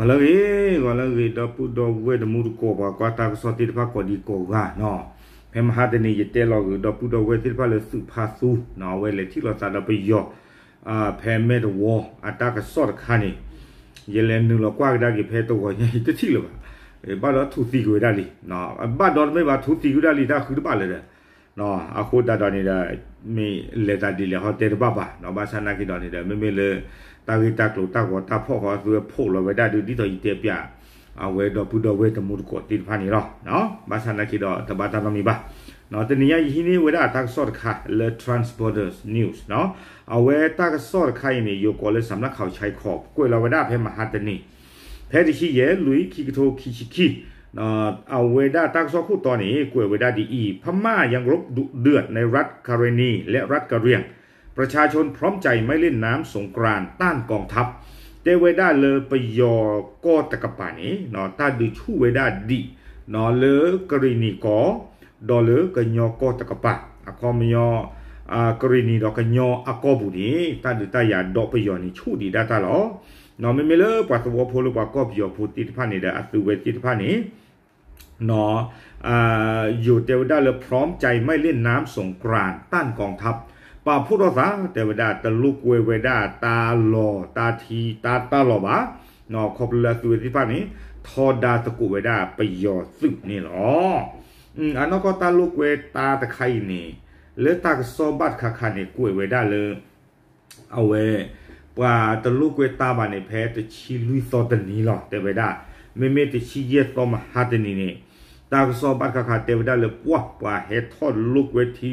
ဂီၤလၢအဂ့ၤ, ဂီၤလၢအဂ့ၤ ဒီပုၢ်ဒီဝဲၢ်တံၤသကိး ပှၤကွၢ်တၢ်ကစီၣ်သ့ၣ်တဖၣ်ကိးဒံကိးဂၤနီၤ, ဖဲမဟါတနံၤ ယတဲလီၤဂ့ၤ ဒီပုၢ်ဒီဝဲၢ်သ့ၣ်တဖၣ်လၢသုးဖါသူနီၤ အဝဲလဲၤထံၣ်လိာ်သးဒီးပယီၤ ဖဲမဲၢ်တဝီအတၢ်ကစီၣ်တခါန့ၣ်, ယလဲၤနုာ်လီၤကွၢ်ကဒါက့ၤဖဲတဂီၤညါ ယတထံၣ်လၢၤဘၣ်, ဘၣ်ဒီးထူးသံကွံာ်ဝဲဒၣ်လံ, ဘၣ်ဒီးတမ့ၢ်ဘၣ်ထူးသံကွံာ်ဝဲဒၣ်လံ တၢ်ဃုတဘၣ်လၢၤဒီး အဃိသတးဒီးန့ၣ်ဒီး မ့ၢ်လဲၤသးဒ်လဲၣ်ဟီတဲတဘၣ်ဘၣ်နီၤ, ဘၣ်ဆၣ်နာ်က့ဒီးန့ၣ်ဒီး မ့မ့ၢ်လၢ တၢ်ဂ့ၢ်တၢ်ကျိၤတၢ်ဂီၤတၢ်ဖီၣ်ဃီ အသုဝဲဖီၣ်လီၤဝဲဒၣ်ဒုး ဒ်သိးယတဲပၠး အဝဲဒီပုၢ်ဒီဝဲၢ်တံၤသကိးသ့ၣ်တဖၣ်န့ၣ်လီၤ, ဘၣ်ဆၣ်နာ်က့ဒီးတဘၣ်တၢ်နီတမံၤဘၣ်, တနံၤညါယဟံးန့ၢ်ဝဲဒၣ်တၢ်ကစီၣ်တခါလၢ Transborders News နီၤ, အဝဲတၢ်ကစီၣ်တခါအံၤန့ၣ် ယိၤကိးလၢ สำนักข่าวชายขอบ ကွဲးလီၤဝဲဒၣ်ဖဲမဟါတနံၤ ဖဲတဆံယဲၢ် လွံၢ် ခံကထိခံဆံခံ အဝဲဒၣ်တၢ်ကစီၣ်ခိၣ်တီန့ၣ် ကွဲးဝဲဒၣ်ဒ်အံၤ, พม่ายังรบดุเดือดในรัฐคาเรนีและรัฐกะเหรี่ยง ประชาชนพร้อมใจไม่เล่นน้ำสงกรานต์ต้านกองทัพ တဲဝဲဒၣ်လၢပယီၤကီၢ်တကပၤန့ၣ် တၢ်ဒုးဆူၣ်ဝဲဒၣ်ဒံး လၢကရံၣ်နံၣ်ကီၢ် ဒီးလၢကညီကီၢ်တကပၤ အခီပညီ ကရံၣ်နံၣ်ဒီးကညီအကီၢ်ပူၤန့ၣ် တၢ်ဒုးတၢ်ယၤဒီးပယီၤန့ၣ် ဆူၣ်ဒံးဒၣ်တၢ်လီၤ. မ့မ့ၢ်လၢပှၤသဝီဖိလၢပှၤကီၢ်ပယီၤဖိသ့ၣ်တဖၣ်န့ၣ်ဒီး အသုဝဲသ့ၣ်တဖၣ်န့ၣ် ယိၤတဲဝဲဒၣ်လၢ พร้อมใจไม่เล่นน้ำสงกรานต์ต้านกองทัพ ပာ်ဖှိၣ်ထီၣ်သး တဲဝဲဒၣ်တလိာ်ကွဲဝဲဒၣ်တၢ်လီၢ်တၢ်ထံတၢ်တၢ်လီၢ်ဘၣ်, ခီဖျိလၢအသုဝဲသ့ၣ်တဖၣ်န့ၣ် ထီဒါသကိးဝဲဒၣ်ပယီၤသုးန့ၣ်လီၤ. အနီၢ်ကီၢ်တၢ်လိာ်ကွဲတၢ်တခါအံၤန့ၣ် လၢတၢ်ကစီၣ်ဘၣ်တခါခါန့ၣ် ကွဲးဝဲဒၣ်လၢ အဝဲ ပှၤတလိာ်ကွဲတၢ်ဘၣ်န့ၣ် ဖဲတဆံလွံၢ်သီတနံၤလီၤ တဲဝဲဒၣ်, မ့မ့ၢ်တဆံယဲၢ်သီမဟါတနံၤန့ၣ် တၢ်ကစီၣ်ဘၣ်တခါခါတဲဝဲဒၣ်လၢ ပှၤ ပှၤဟဲထီၣ်လိာ်ကွဲထံ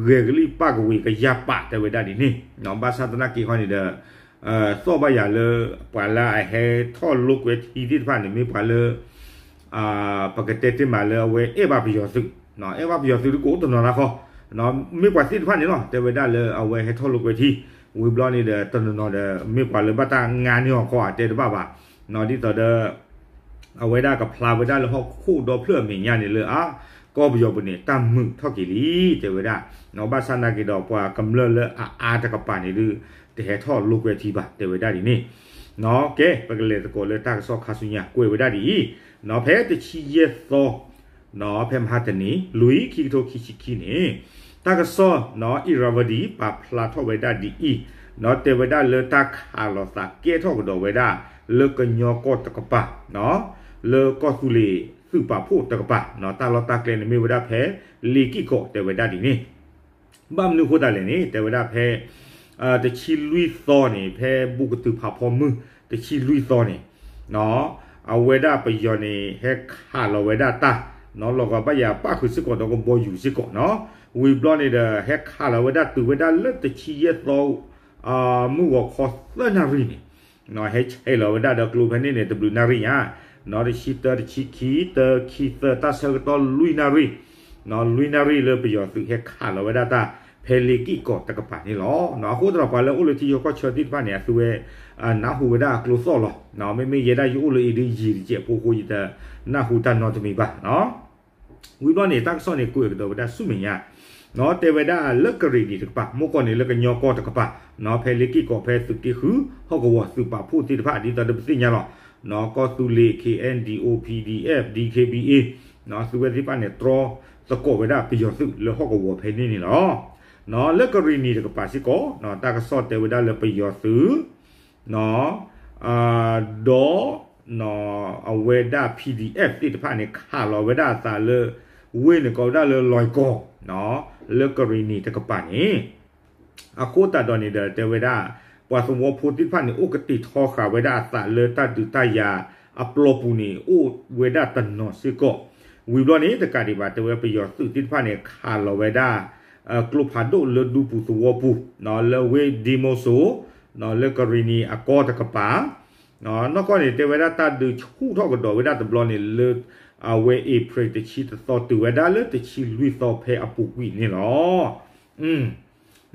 ဂဲၤကလံၣ်ပၣ်ကဝ့ၤကယၢ်ပာ် တဲဝဲဒၣ်ဒ်န့ၣ်, ဘၣ်ဆၣ်သနာ်က့ခီန့ၣ်ဒီး သီၣ်ဘၣ်ယၤလၢ ပှၤလၢအဟဲထီၣ်လိာ်ကွဲထံသ့ၣ်တဖၣ်န့ၣ် မ့ၢ်ပှၤလၢ ပကတဲတ့ၢ်မးလၢအဝဲအဲၣ်ဘၣ်ပယီၤသုး, အဲၣ်ဘၣ်ပယီၤသုးဒ်ကအိၣ်တနီၤလၢဃီ, မ့ၢ်ပှၤသ့ၣ်တဖၣ်န့ၣ်လီၤ တဲဝဲဒၣ်လၢအဝဲဟဲထီၣ်လိာ်ကွဲထံ, ဝံၤဘျီန့ၣ်ဒီး တနီၤနီၤဒီး မ့ၢ်ပှၤလၢဘၣ်တၢ်ငါန့ၢ်အီၤခီဧါ တဲတဘၣ်ဘၣ်, ဒ်သိးဒီး အဝဲဒၣ်ကဖျါဝဲဒၣ်လၢဟီၣ်ခိၣ်ဒီဖျၢၣ်အမဲာ်ညါန့ၣ်လၢအါ, ကီၢ်ပယီၤပူၤန့ၣ် တၢ်မုာ်ထီၣ်က့ၤလံ တဲဝဲဒၣ်, ဘၣ်ဆၣ်နာ်က့ဒီး ပှၤကမျၢၢ်လၢအအါတကပၤန့ၣ်ဒုး တဟဲထီၣ်လိာ်ကွဲထံဘၣ် တဲဝဲဒၣ်ဒ်န့ၣ်, ကဲ ပကလဲၤသကိးလၢတၢ်ကစီၣ်ခါဆူညါ ကွဲးဝဲဒၣ်ဒ်အံၤ, ဖဲတဆံယဲၢ်သီ ဖဲမဟါတနံၤ လွံၢ် ခံကထိခံဆံခံန့ၣ် တၢ်ကစီၣ် Irrawaddy ပာ်ဖျါထီၣ်ဝဲဒၣ်ဒ်အံၤ, တဲဝဲဒၣ်လၢတၢ်ခးလိာ်သးကဲထီၣ်ကဒီးဝဲဒၣ် လၢကညီကီၢ်တကပၤ လၢကီၢ်သူလ့ၤသုးပာ်ဖှိၣ်တကပၤ, တၢ်လီၢ်တၢ်ကျဲန့ၣ်မ့ၢ်ဝဲဒၣ်ဖဲ လ့ၤကံၣ်ကီး တဲဝဲဒၣ်ဒ်န့ၣ်, ဘၣ်မနုၤအဃိသတးလဲၣ်န့ၣ် တဲဝဲဒၣ်ဖဲ တဆံလွံၢ်သီန့ၣ် ဖဲဘူးကတုၤဖးဖီမုၢ် တဆံလွံၢ်သီန့ၣ် အဝဲဒၣ်ပယီၤန့ၣ် ဟဲခးလီၤဝဲဒၣ်တၢ် လီၤဂာ်ဘၣ်ယၤပၣ်ဃုာ်စ့ၢ်ကီးဒီးကဘီယူၤစ့ၢ်ကီးနီၤ, ဝံၤဘျီန့ၣ်ဒီး ဟဲခးလီၤဝဲဒၣ်တုၤဝဲဒၣ်လၢတဆံယဲၢ်သီ မုၢ်ဂီၤခီသၢနၣ်ရံၣ်န့ၣ် ဟဲဆဲးလီၤဝဲဒၣ်ဒီးကျိဖဲန့ၣ်န့ၣ် တဘျုးနၣ်ရံၣ်ညါ, တဆံတၢ တဆံခံ တၢ ခံ သၢ တၢ်ဆၢကတီၢ်လွံၢ်နၣ်ရံၣ် လွံၢ်နၣ်ရံၣ်လၢပယီၤသုးဟဲခးလီၤဝဲဒၣ်တၢ် ဖဲလ့ၤကံၣ်ကီးတကပၤန့ၣ်လီၤ. အဃိသတးဒီးပှၤလၢအိၣ်လၢထံဆၢကီၢ်ဆၢသ့ၣ်တဖၣ်န့ၣ် အသုဝဲ နၢ်ဟူဝဲဒၣ်အကျိသီၣ်လီၤ. မ့မ့ၢ်ယဲဒၣ်ယအိၣ်လၢအံၤဒ်ယံာ်တစဲးဖိအဃိ ယတနၢ်ဟူတၢ်နီတမံၤဘၣ် ဝံၤဘျီန့ၣ် တၢ်ကစီၣ်န့ၣ် ကွဲးကဒီးဝဲဒၣ်ဆူမဲာ်ညါ, တဲဝဲဒၣ်လၢကရံၣ်နံၣ်တကပၤ မ့ၢ်ကီၢ်န့ၣ်လၢကညီကီၢ်တကပၤ ဖဲလ့ၤကံၣ်ကီးဖဲသုးက့ဃု ဟီၣ်ကဝီၤသုးပာ်ဖှိၣ်သ့ၣ်တဖၣ် ဒ်သိးဒီးပသ့ၣ်ညါလီၤ. ကီၢ်သူလ့ၤ ခ့ၣ်အဲၣ်ယူၣ် ပီၣ်ဒီအ့ၣ်ဖျၢၣ် ခ့ၣ်ဘံၣ်အ့ၣ် သုဝဲသ့ၣ်တဖၣ်န့ၣ် တြီသကိးဝဲဒၣ်ပယီၤသုးလၢဟီၣ်ကဝီၤဖဲန့ၣ်န့ၣ်လီၤ. လၢကရံၣ်နံၣ်တကပၤစ့ၢ်ကီး တၢ်ကစီၣ်တဲဝဲဒၣ်လၢပယီၤသုး ဒီး အဝဲဒၣ် ပီၣ်ဒီအ့ၣ်ဖျၢၣ် သ့ၣ်တဖၣ်န့ၣ် ခးလီၤဝဲဒၣ်အသးလၢ ဝ့ၢ်န့ၣ်ကိးဝဲဒၣ်လၢလွဲၢ်ကီၢ် လၢကရံၣ်နံၣ်တကပၤန့ၣ် အဃိသတးဒီးန့ၣ်ဒီး တဲဝဲဒၣ် ပှၤသဝီဖိသ့ၣ်တဖၣ်န့ၣ် အိၣ်ကတ့ၢ်ထီဃာ်ဝဲဒၣ်အသးလၢတၢ်ဒုးတၢ်ယၤအပျီပူၤန့ၣ် အိၣ်ဝဲဒၣ်တနီၤစ့ၢ်ကီး, ဝံၤဘျီန့ၣ် တကးဒံးဘၣ် တဲဝဲပယီၤသုးသ့ၣ်တဖၣ်န့ၣ် ခးလီၤဝဲဒၣ် ကျိဖးဒိၣ်လၢဒူပူၤသဝီပူၤ လၢဝ့ၢ်ဒံမိစိ လၢကရံၣ်နံၣ်အကီၢ်တကပၤ နီၢ်ကီၢ်န့ၣ် တဲဝဲဒၣ်တၢ်ဒုးဆူၣ်ထီၣ်ကဒီးဝဲဒၣ်တဘျီန့ၣ် လၢအဝဲအ့ဖြ့ၣ်တဆံတသီတုၤဝဲဒၣ်လၢတဆံလွံၢ်သီဖဲအပူၤကွံာ်န့ၣ်လီၤ.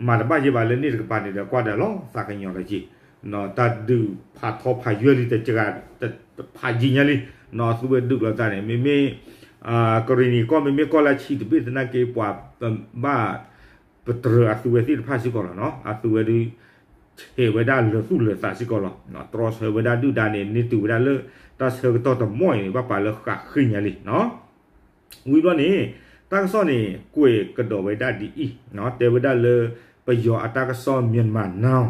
မၤတဘၣ်ယဲဘၣ်လၢန့ၣ်တကပၤန့ၣ်ဒီး ကွၢ်ဒီးလီၤသးကညီၤလီၤက့ၤ, တၢ်ဒုးဖးထီဖးယွဲၢ်လံတကဂၤ ဖးယံာ်ညါလံ, သုဝဲဒုးလိာ်သးန့ၣ် မ့မ့ၢ် ကရံၣ်နံၣ်ကီၢ် မ့မ့ၢ်ကီၢ်လၢဆံးတဘ့ၣ်သနာ်က့ ပှၤဘၣ် ပတြၢၤအသုဝဲသ့ၣ်တဖၣ်စ့ၢ်ကီးလီၤနီၤ, အသုဝဲဒုး ဆဲးဝဲဒၣ်လၢာ်သူၣ်လၢာ်သးစ့ၢ်ကီးလီၤ. တြီဆၢဝဲဒၣ်ဒုၣ်ဒါန့ၣ် န့ၢ်တုၤဝဲဒၣ်လၢ တၢ်ဆၢကတီၢ်တမီၢ်အံၤန့ၣ် ဘၣ်ပာ်လၢဃးဃ့ညါလံ. ဝံၤဘျီန့ၣ် တၢ်ကစီၣ်န့ၣ် ကွဲးကဒီးဝဲဒၣ်ဒ်အံၤ, တဲဝဲဒၣ်လၢ ပယီၤအတၢ်ကစီၣ် Myanmar Now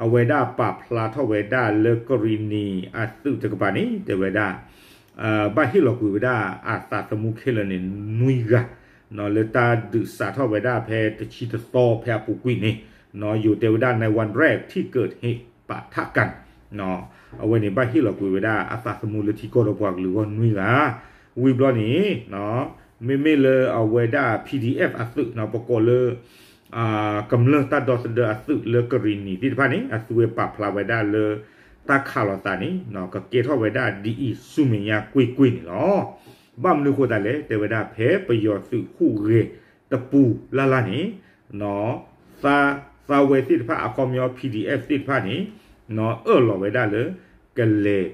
အဝဲဒၣ်ပာ်ဖျါထီၣ်ဝဲဒၣ်လၢကရံၣ်နံၣ်အသုးတကပၤန့ၣ် တဲဝဲဒၣ် ဘၣ်ဟ့ၣ်လီၤကွံာ်ဝဲဒၣ်အသးသမူခဲလၢာ်န့ၣ် နွံဂၤ, လၢတၢ်ဒုးစးထီၣ်ဝဲဒၣ်ဖဲတဆံတသီဖဲအပူၤကွံာ်န့ၣ်, ယိၤတဲဝဲဒၣ် ในวันแรกที่เกิดเหตุปะทะกัน အဝဲန့ၣ်ဘၣ်ဟ့ၣ်လီၤကွံာ်ဝဲဒၣ်အသးသမူလၢထံကီၢ်ဒီးပှၤကလုာ်အဂီၢ်နွံဂၤ, ဝံၤဘျီန့ၣ် မ့မ့ၢ်လၢအဝဲဒၣ် P D F အသုး ပကိးလၢ ကမျၢၢ်တၢ်ဒီသဒၢအသုးလၢကရံၣ်နံၣ်သ့ၣ်တဖၣ်န့ၣ် အသုဝဲပာ်ဖျါဝဲဒၣ်လၢ တၢ်ခးလိာ်သးန့ၣ် ကကဲထီၣ်ဝဲဒၣ်ဒ်အံၤ ဆူမဲာ်ညါကွ့ၢ်ကွ့ၢ်န့ၣ်လီၤ. ဘၣ်မနုၤအဃိသတးလဲၣ် တဲဝဲဒၣ်ဖဲပယီၤသုးဟူးဂဲၤတပူၤလၢ်လၢ်န့ၣ် သးဝဲသ့ၣ်တဖၣ် အခီပညီ P D F သ့ၣ်တဖၣ်န့ၣ် အၢၣ်လီၤဝဲဒၣ်လၢ ကလဲၤ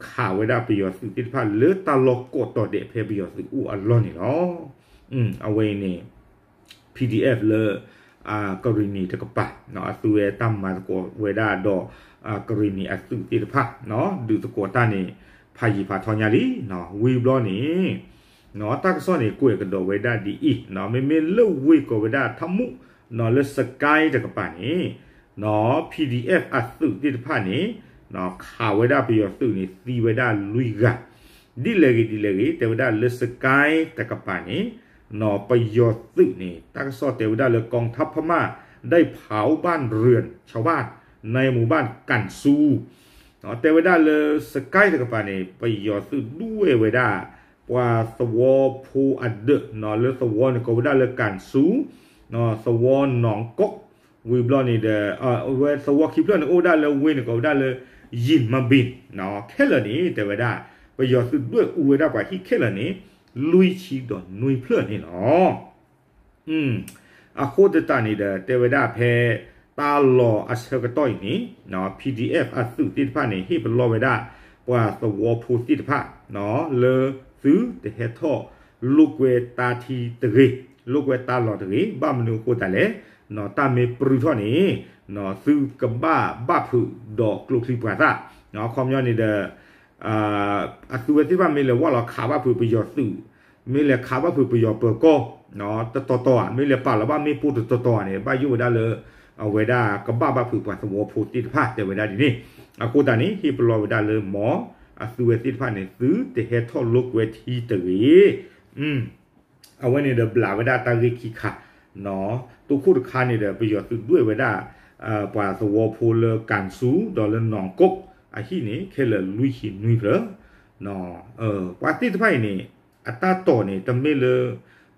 ခးဝဲဒၣ်ပယီၤသုးသ့ၣ်တဖၣ်လၢတၢ်လီၢ်ကိးတီၤဒဲးဖဲပယီၤသုးအိၣ်အလီၢ်န့ၣ်လီၤ. အဝဲအံၤန့ၣ် P D F လၢ ကရံၣ်နံၣ်တကပၤ အသုဝဲတၢ်မၤသကိးဝဲဒၣ်ဒီး ကရံၣ်နံၣ်အသုးသ့ၣ်တဖၣ် ဒုးသကိးတၢ်န့ၣ် ဖးယံာ်ဖးထီညါလံ. ဝံၤဘျီန့ၣ် တၢ်ကစီၣ်န့ၣ် ကွဲးကဒီးဝဲဒၣ်ဒ်အံၤ, မ့မ့ၢ်လၢဝ့ၢ်ကိးဝဲဒၣ်ထးမူး လၢစကဲတကပၤန့ၣ် P D F အသုးသ့ၣ်တဖၣ်န့ၣ် ခးဝဲဒၣ်ပယီၤသုးန့ၣ် သံဝဲဒၣ်လွံၢ်ဂၤ, ဒ်လဲၣ်ဂ့ၤဒ်လဲၣ်ဂ့ၤ တဲဝဲဒၣ်လၢစကဲတကပၤန့ၣ် ပယီၤသုးန့ၣ် တၢ်ကစီၣ်တဲဝဲဒၣ်လၢ กองทัพพม่าได้เผาบ้านเรือนชาวบ้านในหมู่บ้านกันซู တဲဝဲဒၣ်လၢစကဲတကပၤန့ၣ် ပယီၤသုးဒွဲၣ်ဝဲဒၣ် ပှၤသဝီဖိအဒၢး လၢသဝီန့ၣ်ကိးဝဲဒၣ်လၢ กันซู သဝီ หนองกก ဝံၤဘျီန့ၣ်ဒီး ဝဲသဝီခံဖျၢၣ်န့ၣ် အိၣ်ဝဲဒၣ်လၢဝ့ၢ်န့ၣ်ကိးဝဲဒၣ်လၢ ယံၣ်မဘ့ၣ် ခဲလၢာ်န့ၣ် တဲဝဲဒၣ် ပယီၤသုးဒွဲၣ်အူဝဲဒၣ်ပှၤဟံၣ်ခဲလၢာ်န့ၣ် လွံၢ်ဆံဒီးနွံဖျၢၣ်န့ၣ်လီၤ. အဃိသတးန့ၣ်ဒီး တဲဝဲဒၣ်ဖဲ တၢ်လီၢ်အဆၢကတီၢ်အံၤန့ၣ် P D F အသုးသ့ၣ်တဖၣ်န့ၣ် ဟ့ၣ်ပလီၢ်ဝဲဒၣ် ပှၤသဝီဖိသ့ၣ်တဖၣ် လၢသုတဟဲထီၣ်လိာ်ကွဲတၢ်ထံတဂ့ၤ, လိာ်ကွဲတၢ်လီၢ်တဂ့ၤ, ဘၣ်မနုၤအဃိသတးလဲၣ် တၢ်မ့ၢ်ပြူၢ်ထီၣ်န့ၣ် သုကဘၣ်ဘၣ်ဖုးဒီးကျိချံပှၤသၣ်, အခီပညီန့ၣ်ဒီး အသုဝဲသ့ၣ်တဖၣ်မ့ၢ်လဲၤဝဲလီၤခးဘၣ်ဖုးပယီၤသုး, မ့ၢ်လဲၤခးဘၣ်ဖုးပယီၤပၢၤကီၢ် တတီၤတီၤဧါ, မ့ၢ်လဲၤပာ်လီၤဘၣ်မ့ၣ်ပိၢ်တတီၤတီၤဧါန့ၣ် ဘၣ်ယိၣ်ဝဲဒၣ်လၢ အဝဲဒၣ်ကဘၣ်ဘၣ်ဖုးပှၤသဝီဖိသ့ၣ်တဖၣ် တဲဝဲဒၣ်ဒ်န့ၣ်, အဃိသတးန့ၣ် ဟ့ၣ်ပလီၢ်ဝဲဒၣ်လၢမ့ၢ် အသုဝဲသ့ၣ်တဖၣ်န့ၣ် သုတဟဲထီၣ်လိာ်ကွဲထံတဂ့ၤ အဝဲန့ၣ်ဒီးဘျးဝဲဒၣ်တၢ်ဂ့ၢ်ခံခါ, တိခိၣ်တခါန့ၣ်ဒီး ပယီၤသုးဒွဲၣ်ဝဲဒၣ် ပှၤသဝီဖိလၢ กันซู ဒီးလၢ หนองกก အဟံၣ်န့ၣ် ခဲလၢာ်လွံၢ်ဆံနွံဖျၢၣ်, ပှၤသ့ၣ်တဖၣ်အံၤန့ၣ် အတၢ်တိာ်န့ၣ် တမ့ၢ်လၢ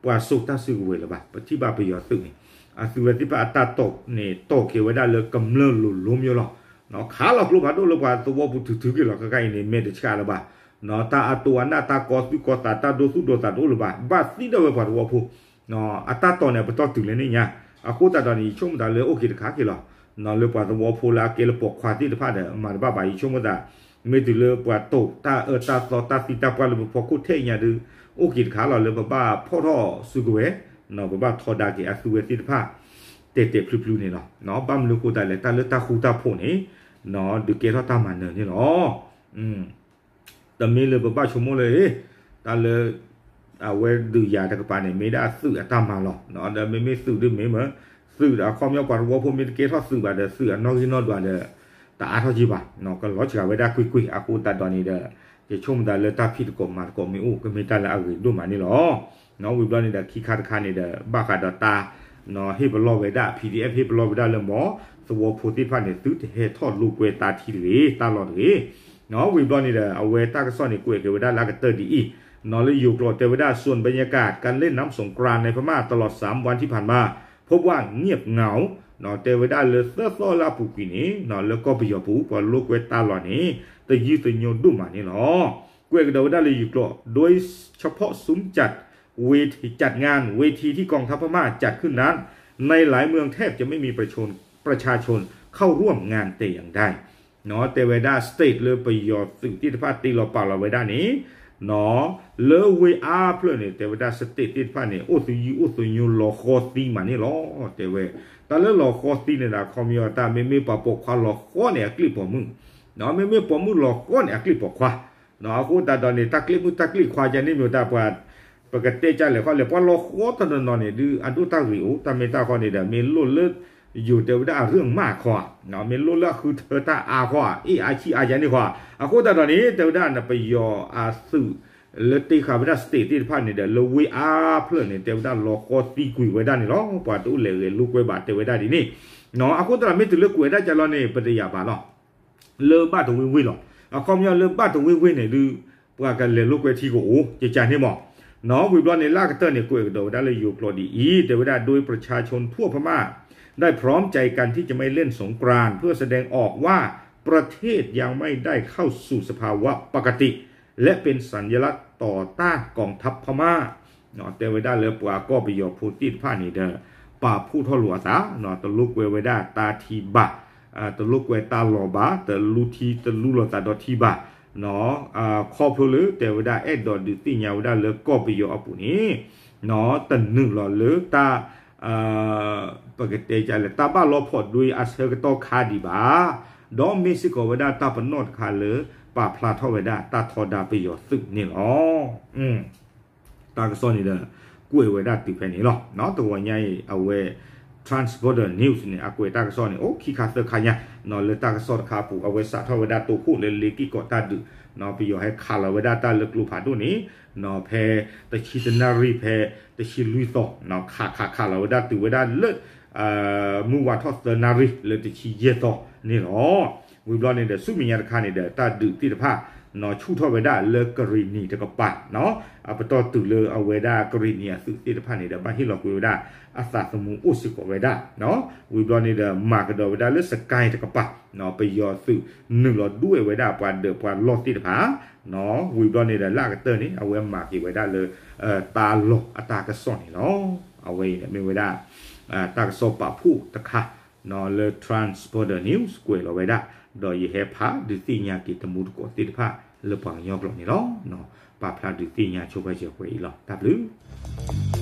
ပှၤစိာ်တၢ်စုကဝဲၤလၢၤဘၣ်, ပထံၣ်ဘၣ်ပယီၤသုးန့ၣ် အသုဝဲသ့ၣ်တဖၣ်အတၢ်တိာ်န့ၣ် တိာ်က့ၤဝဲဒၣ်လၢကမျၢၢ်လိၤလိၤမ့ၢ်လီၤ, ခးလီၤကျိဖးဒိၣ်လၢပှၤသဝီပူၤထုးထုးက့ၤလီၤ ခဲခါအံၤန့ၣ် မဲာ်တဆှးလၢၤဘၣ် တၢ်အတိာ်အနၢ် တၢ်ကီသူၣ်ကီသး တၢ်ဒိသူၣ်ဒိသးတအိၣ်လၢၤဘၣ်, ဘၣ်သံဒၣ်ဝဲပှၤသဝီဖိ, အတၢ်တိာ်န့ၣ် အပတီၢ်တုၤလၢန့ၣ်ညါ, အဃိသတးဒီးန့ၣ် ယဆိကမိၣ်သးလၢအိၣ်က့ၤတခါက့ၤလီၤ, လၢပှၤသဝီဖိလၢအကဲလၢပိာ်ခွါသ့ၣ်တဖၣ်ဒီး မၤတဘၣ်ဘၣ် ယဆိကမိၣ်သး, မ့ၢ်တုၤလၢပှၤတိာ်တၢ်အၢတၢ်သီတၢ်သံတၢ်ပှၢ်လၢပဖီခိၣ်ထဲအံၤညါဒုး အိၣ်က့ၤတခါလီၤလၢပဘၣ်ဖီၣ်ထီၣ်စုကဝဲၤ, ပဘၣ်ထီဒါက့ၤအသုဝဲသ့ၣ်တဖၣ် တဲာ်တဲာ်ဖျုးဖျုးန့ၣ်လီၤ, ဘၣ်မနုၤအဃိသတးလဲၣ် တၢ်လၢတၢ်ဃူတၢ်ဖိးန့ၣ် ဒုးကဲထီၣ်တၢ်မၤနၢၤန့ၣ်လီၤ. တမ့ၢ်လၢပဘၣ်ဆိကမိၣ်လၢ တၢ်လၢ အဝဲဒုးယၤတကပၤန့ၣ် မ့ၢ်ဒၣ်သုးအတၢ်မၤလီၤ, ဒီးမ့မ့ၢ်သုးဒ်မ့ၢ်မ့ၢ် သုးဒီးအခီပညီပှၤသဝီဖိမ့ၢ်တကဲထီၣ်သုးဘၣ်ဒီး သုးအနီၣ်ဂံၢ်နီၣ်ဒွးဒီး တအါထီၣ်က့ၤဘၣ်, ကလီၤစှၤဝဲဒၣ်ကွ့ၢ်ကွ့ၢ် အဃိသတးဒီးန့ၣ်ဒီး ယဆိကမိၣ်သးလၢတၢ်ဖံးသကိးမၤသကိးမ့ၢ်အိၣ် ကမ့ၢ်တၢ်လၢအဂ့ၤဒိၣ်မးန့ၣ်လီၤ. ဝံၤဘျီန့ၣ်ဒီး ခံခါတခါန့ၣ်ဒီး ဘၣ်ဃးဒီးတၢ် ဟ့ၣ်ပလီၢ်ဝဲဒၣ် P D F ဟ့ၣ်ပလီၢ်ဝဲဒၣ်လၢမ့ၢ် သဝီဖိသ့ၣ်တဖၣ်န့ၣ် သုတဟဲထီၣ်လိာ်ကွဲတၢ်ထံတဂ့ၤ တၢ်လီၢ်တဂ့ၤ, ဝံၤဘျီန့ၣ်ဒီး အဝဲတၢ်ကစီၣ်န့ၣ် ကွဲးက့ၤဝဲဒၣ်လၢအကတၢၢ်ဒ်အံၤ, လၢယိၤကျိာ်တဲဝဲဒၣ် ส่วนบรรยากาศการเล่นน้ำสงกรานต์ในพม่าตลอดสามวันที่ผ่านมา พบว่าเงียบเหงา တဲဝဲဒၣ်လၢသၢသီလၢအပူၤကွံာ်န့ၣ် လၢကီၢ်ပယီၤပူၤ ပှၤလိာ်ကွဲတၢ်လီၢ်န့ၣ် တယုၢ်တညိးဒိၣ်မးန့ၣ်လီၤ. ကွဲးကဒီးဝဲဒၣ်လၢယိၤကျိာ် โดยเฉพาะซุ้มจัดเวที จัดงานเวทีที่กองทัพพม่าจัดขึ้นนั้น ในหลายเมืองแทบจะไม่มีประชาชน ประชาชนเข้าร่วมงานแต่อย่างใด တဲဝဲဒၣ် stage လၢပယီၤသုးသ့ၣ်တဖၣ်တ့လီၤပာ်လီၤဝဲဒၣ်န့ၣ် လၢဝ့ၢ်အါဖျၢၣ်န့ၣ် တဲဝဲဒၣ် state သ့ၣ်တဖၣ်န့ၣ် အိၣ်သယုၢ်အိၣ်သညိလီၤဃီသံမးန့ၣ်လီၤ. တဲဝဲ တၢ်လၢလီၤဃီသံန့ၣ်ဒီး အခီပညီတၢ်မ့မ့ၢ်ပှၤပိာ်ခွါလီၤဃီန့ၣ် အကျ့ၣ်ပိာ်မုၣ်, မ့မ့ၢ်ပိာ်မုၣ်လီၤဃီန့ၣ် အကျ့ၣ်ပိာ်ခွါ, အဃိသတးဒီးန့ၣ် တၢ်ကျ့ၣ်မုၣ်တၢ်ကျ့ၣ်ခွါယါန့ၣ်မ့ၢ်တၢ်ပှၤ ပကတဲကလဲာ်ခီလဲၣ် ပှၤလီၤဃီတနီၤနီၤန့ၣ် ဒုးအဒိၣ်တၢ်ဂ့ၤအိၣ် တၢ်မ့ၢ်တၢ်ခီန့ၣ်ဒီး မ့ၢ်လိၣ်လၢ ယိၤတဲဝဲဒၣ်အရ့ၣ်မးခီဧါ, မ့ၢ်လိၣ်လၢအဃုထၢတၢ်အါခီဧါ, အ့ၣ်အါဆံးအါယါန့ၣ်ခီဧါ, အဃိသတးဒီးန့ၣ် တဲဝဲဒၣ်နပယီၤအသုး လၢတ့ဃာ်ဝဲဒၣ် state သ့ၣ်တဖၣ်န့ၣ်ဒီး လၢဝ့ၢ်အါဖျၢၣ်န့ၣ် တဲဝဲဒၣ်လီၤဃီသံကွံာ်ဝဲဒၣ်န့ၣ်လီၤ. ပှၤတအိၣ်လဲၤဂဲၤလိာ်ကွဲဘၣ် တဲဝဲဒၣ်ဒ်န့ၣ်, အဃိသတးဒီး မ့ၢ်တုၤလၢကွဲးဒၣ်ကလီန့ၣ် ပတယာ်ဘၣ်လီၤ လၢဘၣ်တဝ့ၢ်ဝ့ၢ်လီၤ. အခီပညီလၢဘၣ်တဝ့ၢ်ဝ့ၢ်န့ၣ်ဒုး ပှၤကလဲၤလိာ်ကွဲထံကအိၣ် ကကန့ၣ်မး, ဝံၤဘျီန့ၣ် လၢအကတၢၢ်န့ၣ် ကွဲးကဒီးဝဲဒၣ်လၢယိၤကျိာ်ဒ်အံၤ တဲဝဲဒၣ် โดยประชาชนทั่วพม่าได้พร้อมใจกันที่จะไม่เล่นสงกรานต์ เพื่อแสดงออกว่าประเทศยังไม่ได้เข้าสู่สภาวะปกติ และเป็นสัญลักษณ์ต่อต้านกองทัพพม่า တဲဝဲဒၣ်လၢပှၤကီၢ်ပယီၤဖိသ့ၣ်တဖၣ်န့ၣ်ဒီး ပာ်ဖှိၣ်ထီၣ်လိာ်အသး တလိၣ်ကွဲဝဲဒၣ်တၢ်ထံဘၣ်, တလိၣ်ကွဲတၢ်လီၤဘၣ်, တလူထံတလူလိာ်သးဒီးထံဘၣ်, ခီဖျိလၢတဲဝဲဒၣ်အဲၣ်ဒိးဒုးသ့ၣ်ညါဝဲဒၣ်လၢကီၢ်ပယီၤအပူၤန့ၣ် တနုာ်လီၤလၢတၢ် ပကတဲကလဲၣ် တၢ်ဘၣ်လီၤဖီၣ်ဒွဲအဆၢကတီၢ်ခါဒံးဘၣ်, ဒီးမ့ၢ်စ့ၢ်ကီးဝဲဒၣ်တၢ်ပနီၣ်တခါလၢ ပာ်ဖျါထီၣ်ဝဲဒၣ်တၢ်ထီဒါပယီၤသုးန့ၣ်လီၤ. တၢ်ကစီၣ်န့ၣ်ဒီး ကွဲးဝဲဒၣ်တုၤဖဲန့ၣ်လီၤ. တဂီၤညါအံၤ အဝဲ Transporter News န့ၣ် အကွဲးတၢ်ကစီၣ်န့ၣ် အိၣ်ခံခါသၢခါညါ လၢတၢ်ကစီၣ်တခါအပူၤ အဝဲစးထီၣ်ဝဲဒၣ်တိခိၣ်လၢလ့က့ၢ်ကီးတၢ်ဒုး ပယီၤဟဲခးလီၤဝဲဒၣ်တၢ်လၢကျိဖးဒိၣ်န့ၣ် ဖဲတဆံတနၣ်ရံၣ် ဖဲတဆံလွံၢ်သီ ခးခးခးလီၤဝဲဒၣ်တုၤဝဲဒၣ်လၢ မုၢ်ဝါထီၣ်သၢနၣ်ရံၣ်လၢတဆံယဲၢ်သီန့ၣ်လီၤ. ဝံၤဘျီန့ၣ်ဒီး ဆူမဲာ်ညါတခါန့ၣ်ဒီး တၢ်ဒုးသ့ၣ်တဖၣ် ဆူၣ်ထီၣ်ဝဲဒၣ်လၢကရ့ၣ်နံၤတကပၤ အပတီၢ်တုၤလၢအဝဲဒၣ်ကရ့ၣ်နံၤအသုးသ့ၣ်တဖၣ်န့ၣ်ဒီး ဘၣ်ဟ့ၣ်လီၤကွံာ်ဝဲဒၣ်အသးသမူအိၣ်စ့ၢ်ကီးဝဲဒၣ်, ဝံၤဘျီန့ၣ်ဒီး မၤကဒီးဝဲဒၣ်လၢ Sagaing တကပၤ ပယီၤသုးနုာ်လီၤဒွဲၣ်ဝဲဒၣ်ပှၤဒၢးပှၤလီၢ်သ့ၣ်တဖၣ်, ဝံၤဘျီန့ၣ်ဒီး လၢအကတၢၢ်န့ၣ် အဝဲမၤက့ၤဝဲဒၣ်လၢ တၢ်လီၢ်အတၢ်ကစီၣ်န့ၣ်လီၤ. အဝဲအံၤမ့ၢ်ဝဲဒၣ် တၢ်ကစီၣ်ပာ်ဖှိၣ်တခါ လၢ Transporter News ကွဲးလီၤဝဲဒၣ်, ဒီးယဟဲဖးဒုးသ့ၣ်ညါက့ၤတမူတကိးသ့ၣ်တဖၣ်လၢပှၤကညီကျိာ်န့ၣ်လီၤ. ပာ်ဖျါဒုးသ့ၣ်ညါဆိပာ်စၢၤပှဲၤအံၤလီၤ. တၢ်ဘျုး